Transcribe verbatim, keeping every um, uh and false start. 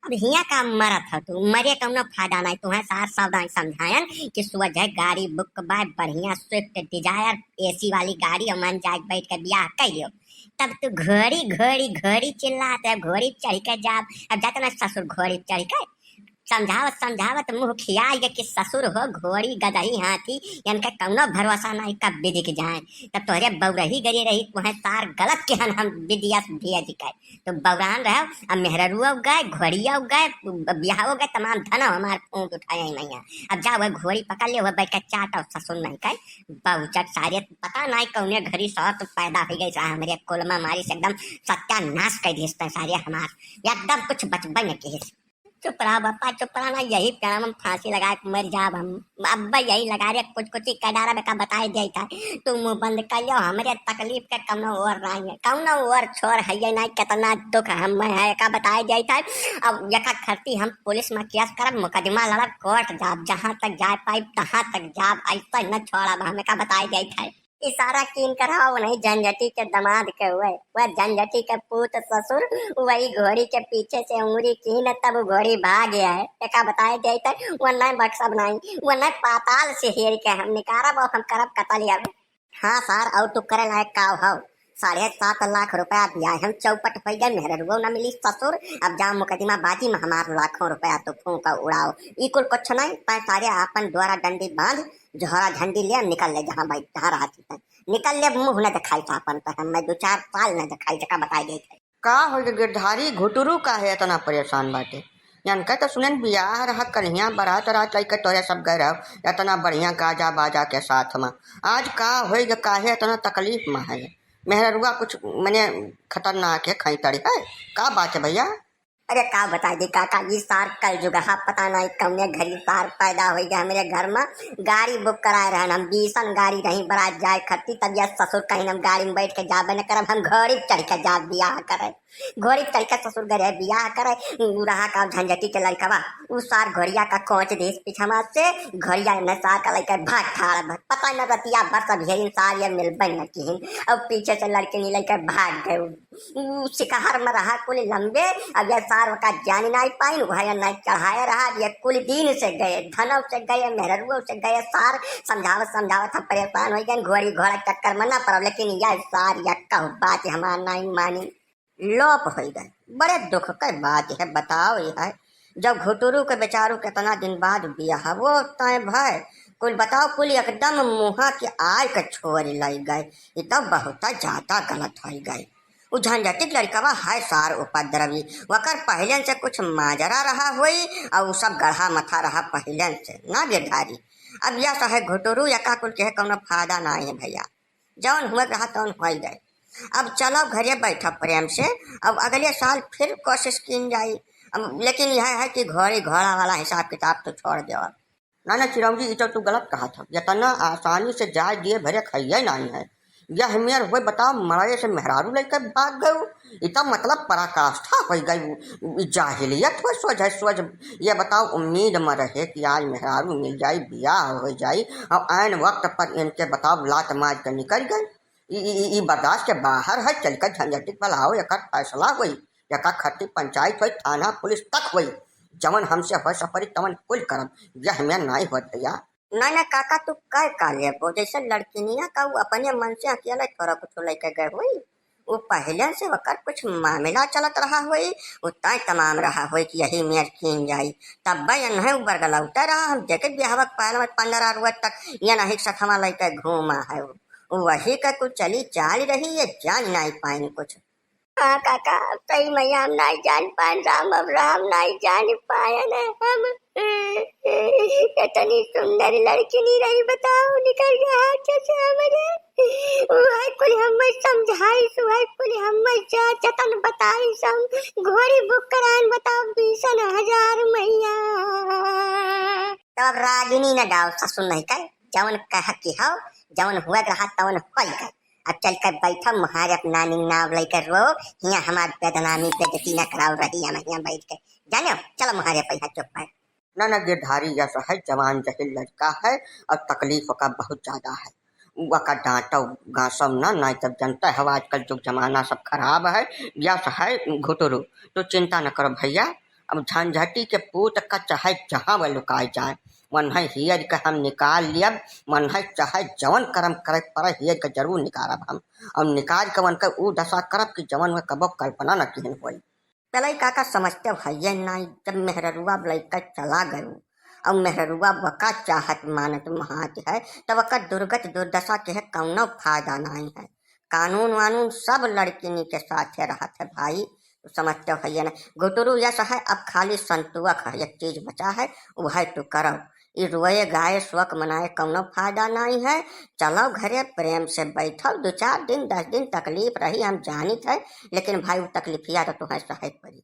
अब हियाँ का मरत हौ तू, मरे कौनो फायदा नाहीं। तुहैं सार सब दाईं समझायन कि सोझै गाड़ी book बाय, बढ़िया Swift Dzire, AC वाली गाड़ी, अउ मन जाए बैठ के बियाह कइ लियो। तब तू घोड़ी, घोड़ी, घोड़ी चिल्लात है, घोड़ी चढ़ि के जाब। अब जात ना ससुर घोड़ी चढ़ि के। समझावत, समझावत मुँह खियाइ गए कि ससुर हो घोड़ी, गदही, हाथी, इनके कौनो भरोसा नाहीं, कब बिदिक जाए। तब तोहरे बउरही गरी रही, तुहैं सार गलत किहन हम बिदिया से भेज के। तो बउरान रहो, अब मेहररुआ गए, घोड़िया गए, बियाहो गए, तमाम धन हमार फूंक उठाए हैं मैया। अब जा वह घोड़ी पकड़ ले, वह बैठ के चाट और ससुर नहीं कहे, बहुचट सारे पता नहीं कौने घरी सौत पैदा हो गई सा हमरे कुल में, मारी से एकदम सत्यानाश कर दिए सारे हमार, एकदम कुछ बचबे न किहिस। चुप रहा बापा, चुप रहा ना, यही पेड़ में फांसी लगा के मर जाब हम। अब यही लगा रे, कुछ कुछ ही कडारा में का बताए जाई था। तू मुंह बंद कर लियो, हमरे तकलीफ के कौनो ओर नाहीं है, कौनो ओर छोर है ये नाहीं, कितना दुख हम में है का बताए जाई था। अब यका खरती हम पुलिस में केस करब, मुकदमा लड़ब, कोर्ट जाब, जहाँ तक जाए पाइब तहाँ तक जाब, ऐसा न छोड़ब हम का बताए जाई था। इशारा कीन कर हो, नहीं झंझटी के दमाद के हुए, वह झंझटी के पूत ससुर वही घोड़ी के पीछे से उंगली कीन, तब वो घोड़ी भाग गया है। एका बताए जाइत है, वो नहीं बक्सब नहीं, वो नहीं पाताल से हेर के हम निकारब और हम करब कतल अब। हाँ सार, और तू करे लायक का हो? साढ़े सात लाख रुपया दिया है, हम चौपट हो गए, मेहररुओ न मिली ससुर, अब जाओ मुकदमा बाजी में हमार लाखों रुपया तू फूंक उड़ाओ। ई कुल कुछ नहीं, तै सारे आपन द्वारा डंडी बांध, झोरा झंडी ले निकल ले, जहाँ भाई जहाँ रहा थी तै। निकल ले, मुंह न दिखाई था अपन पे, हम मैं दो चार साल न दिखाई, जका बताई गई थे। का हो गे गिरधारी, घुटुरू काहे इतना परेशान बाटे? यान कह तो सुनेन बियाह रहा, कन्हिया बारात रात लइके तोरे सब गए रहो, इतना बढ़िया गाजा बाजा के साथ में। आज का होई गे, काहे इतना तकलीफ में है? मेहररुआ कुछ मने खतरनाक है, खैतड़ी है, का बात है भैया? अरे का बताई दी काका, ई सार कलजुग हा, पता नहीं कौने घरी सार पैदा होई गए हमरे घर में। गाड़ी बुक कराए रहन हम, बीसन गाड़ी रही बारात जाए खत्ती, तब यह ससुर कहीं हम गाड़ी में बैठ के जाबे न करब, हम घोड़ी पे चढ़ के जाब बियाह करे। घोड़ी पे चढ़ के ससुर गए रहे बियाह करे, उ रहा का झंझटी के लड़कवा, उ सार घोड़िया का कोच देस पिछमा से, घोड़िया ने सार का लइके भाग ठाड़, पता न रतिया भर सब हेरिन सार ये मिलबे न किहिन, और पीछे से लड़किनी लइके भाग गए। उ सिकहर में रहा कुल लंबे, अब यह सार का जान नाहीं पाइन, वह नाहीं चढ़ाए रहा। अब यह कुल दिन से गए, धनव से गए, मेहररुओ से गए, सार समझावत समझावत हम परेशान हो गए, घोड़ी घोड़ा चक्कर में ना पड़ब, लेकिन यह सार यह कहू बात हमार नाहीं मानी, लोप हो गए। बड़े दुख के बात है, बताओ यह, जब घुटुरू के बेचारू कितना दिन बाद बियाह वो तय भय, कुल बताओ, कुल एकदम मुहा के आय के छोड़ लग गए। ई तो बहुत ज्यादा गलत हो गए। उ झंझटिक लड़कवा है सार उपद्रवी, वकर पहले से कुछ माजरा रहा होई और उ सब गढ़ा मथा रहा पहले से, ना गिरधारी। अब यह सहे घुटुरू यका कुल के कौनो फायदा ना है भैया, जौन हुए रहा तौन हो गए। अब चलो घरे बैठो प्रेम से, अब अगले साल फिर कोशिश कीन जाई। अब लेकिन यह है कि घोड़ी घोड़ा वाला हिसाब किताब तो छोड़ दो। ना, ना, चिरौरी, ई तो तू गलत कहत हो। इतना आसानी से जाए दिए भरे खइये नाहीं है। यह मेर हुए बताओ, मड़ाए से मेहरारू लइके भाग गयो। ई तो मतलब पराकाष्ठा हो गई, ई जाहिलियत हुए सोझ है, सोझ। ये बताओ, उम्मीद में रहे कि आज मेहरारू मिल जाई, बियाह हो जाई, और ऐन वक्त पर इनके बताओ लात मार के निकल गई। ई, ई, ई, ई बर्दाश्त के बाहर है, चल के झंझटिक बुलाओ, एकर फैसला होई, एकर खट्टी पंचायत होई, थाना पुलिस तक होई। जवन हमसे हो सपरी तवन कुल करब, यह में नाई होत भैया। ना, ना काका, तू कह का लेबो, जैसे लड़किनिया का उ अपने मन से अकेले थोड़ा कुछ लेके गए होई, उ पहले से ओकर कुछ मामला चलत रहा होई, उ तय तमाम रहा होई कि यही मेर कीन जाई। तब भाई इन्हें उ बरगलौते रहा, हम देखे बिहावा के पहले में पन्द्रह रोज तक ये नहीं सखमा लेके घूमा है उ। वही का कुछ चली चाल रही, ये जान नाई पाइन कुछ। हाँ काका, अब सही में हम नाई जान पाइन, राम अब राम नाई जान पाइन हम। इतनी सुंदर लड़की नहीं रही, बताओ, निकल गया हाथ से हमरे। वह कुल हम समझाई, वह कुल हम जा जतन बताई, सब घोड़ी बुक करान, बताओ, बीसन हजार मैया। तब रागिनी न गाओ, ससुर नहीं कर, जवन कह की हो, जवन हुआ रहा तवन होई गए। अब चल कर बैठो मुहारे अपना नानी नाव लेकर रो, हियाँ हमार बदनामी बेइज्जती न कराओ रही हम हियाँ बैठ के। जानो, चलो मुहारे पे यहाँ चुप है। ना, ना, गिरधारी यस है, जवान जहिल लड़का है और तकलीफ का बहुत ज्यादा है। वका डांटो गांसो ना, ना तब जनता है, आजकल जुग जमाना सब खराब है। यस है घुटुरू, तो चिंता न करो भैया, अब झंझटी के पूत का चाहे जहाँ वह लुकाए जाए, वन्है हियज के हम निकाल लियब, वन्है चाहे जवन करम करे पड़े, हियज के जरूर निकारब हम। और निकाल के वनके ऊ दशा करब कि जवन वह कबो कल्पना न किहन होई। पेलई काका समझते हइये नाई, जब मेहररुआ लइका चला गयू, और मेहररुआ वका चाहत मानत महात है, तब वका दुर्गत दुर्दशा के है कौनो फायदा नाई है। कानून वानून सब लड़किनी के साथे रहत है भाई, तू समझते हइये ना। गुटुरु यस है, अब खाली संतुअक है, एक चीज बचा है, वह तू करो। ई रोए गाए शोक मनाए कौनो फायदा नाई है। चलो घरे प्रेम से बैठो, दो चार दिन, दस दिन तकलीफ रही, हम जानित है, लेकिन भाई वो तकलीफिया तो तुम्हें सहे पड़ी।